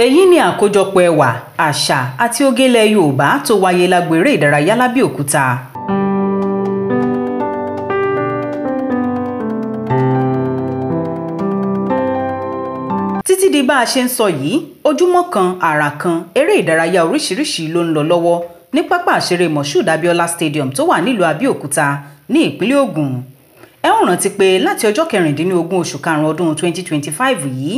Èyí ni àkójọpọ̀ ẹwà, àṣà àti oge ilẹ̀ Yorùbá tó wáyé lágbo eré ìdárayá l'Ábẹ́òkúta. Títí di bá a ṣe ń sọ yìí, ojúmọ́ kan àrà kan eré ìdárayá oríṣiríṣi ló ń lọ lọ́wọ́ ní pápá àṣeré Moshood Abiola Stadium tó wà nílùú Abẹ́òkúta ní ìpínlẹ̀ Ògùn. Ẹ ó rántí pé láti ọjọ́ 16 oṣù karùn-ún ọdún 2025 yìí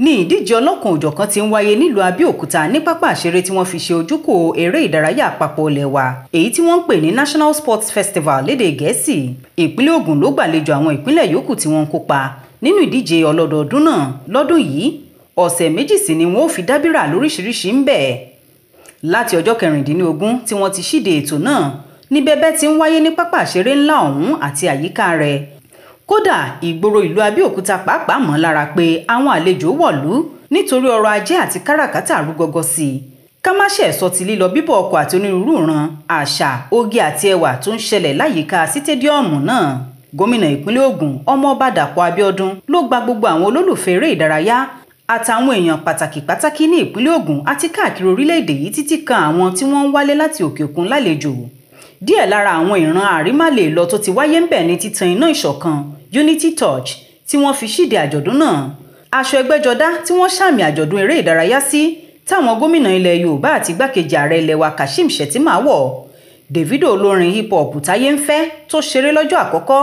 ní ìdíje ọlọ́kan-ò-jọ̀kan ti ń wáyé nílùú Abẹ́òkúta ní pápá àṣeré tí wọ́n fi ṣe ojúkò eré ìdárayá àpapọ̀ ilẹ̀ wa, èyí tí wọ́n ń pè ní National Sports Festival lédè Gẹ̀ẹ́sì. Ìpínlẹ̀ Ògùn ló gbàlejò àwọn ìpínlẹ̀ yòókù tí wọ́n ń kópa nínú ìdíje ọlọ́dọọdún náà lọ́dún yìí. Ọ̀sẹ̀ méjì sì ni wọ́n ó fi dábìrà lóríṣiríṣi ń bẹ̀. Láti ọjọ́ 16 tí wọ́n ti ṣíde ètò náà ní bẹ́bẹ́ ti ń wáyé ní pápá àṣeré ńlá ọ̀hún àti àyíká rẹ̀. Kódà ìgboro ìlú Abẹ́òkúta pàápàá mọ́ lára pé àwọn àlejò wọ̀lú nítorí ọrọ̀ ajé àti káràkátà rú gọ́gọ́ sí i. Ká má ṣe sọ ti lílọ bíbọ̀ ọkọ̀ àti onírúurú ìran, àṣà, oge àti ẹwà tó ń ṣẹlẹ̀ láyìíká sítẹ́díọ̀mù náà. Gómìnà ìpínlẹ̀ Ògùn Ọmọọba Dàpọ̀ Abíọ́dún ló gba gbogbo àwọn olólùfẹ́ eré ìdárayá àtàwọn èèyàn pàtàkì pàtàkì ní ìpínlẹ̀ Ògùn àti káàkiri orílẹ̀-èdè yìí títí kan àwọn tí wọ́n ń wálé láti òkè òkun lálejò. Díẹ̀ lára àwọn ìran àrímálè lọ tó ti wáyé ń bẹ̀ ní títan iná ìṣọ̀kan Unity Touch tí wọ́n fi ṣíde àjọ̀dún náà, aṣọ ẹgbẹ́jọdá tí wọ́n ṣàmì àjọ̀dún eré ìdárayá sí táwọn gómìnà ilẹ̀ Yorùbá àti igbákejì ààrẹ ilẹ̀ wa Kashim Shettima wọ̀, Davido olórin hip hop táyé ń fẹ́ tó ṣeré lọ́jọ́ àkọ́kọ́,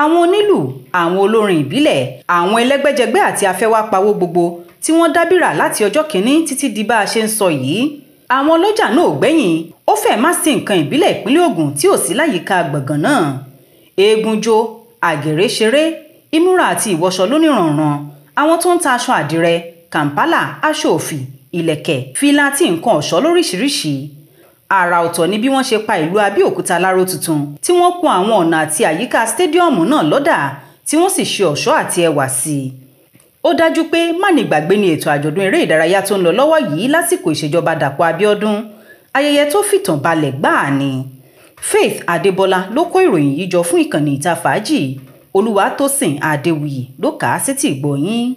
àwọn onílù, àwọn olórin ìbílẹ̀, àwọn ẹlẹ́gbẹ́jẹgbẹ́ àti afẹ́wápawó gbogbo tí wọ́n dábìrà láti ọjọ́ kìíní títí di bá a ṣe ń sọ yìí. Àwọn ọlọ́jà náà ò gbẹ́yìn, ó fẹ́ má sí nǹkan ìbílẹ̀ ìpínlẹ̀ Ògùn tí ò sí láyìíká gbọ̀ngàn náà. Eégún jó, àgèrè ṣeré, ìmúra àti ìwọṣọ lóníranran, àwọn tó ń ta aṣọ àdìrẹ, kàǹpálà, aṣọ òfì, ìlẹ̀kẹ̀, fìlà àti nǹkan ọ̀ṣọ́ lóríṣiríṣi. Àrà ọ̀tọ̀ ni bí wọ́n ṣe pa ìlú Abẹ́òkúta láró tuntun tí wọ́n kun àwọn ọ̀nà àti àyíká stadiọ̀mù náà lọ́dà tí wọ́n sì ṣe ọ̀ṣọ́ àti ẹwà sí i. Ó dájú pé mánigbàgbé ni ètò àjọ̀dún eré ìdárayá tó ń lọ lọ́wọ́ yìí lásìkò ìṣèjọba Dàpọ̀ Abíọ́dún, ayẹyẹ tó fìtàn balẹ̀ gbáà ni. Faith Adébọlá ló kó ìròyìn yìí jọ fún ìkànnì Ìta Fàájì. Olúwatósìn Adéwuyì ló kà á sétí ìgbọ́ yín.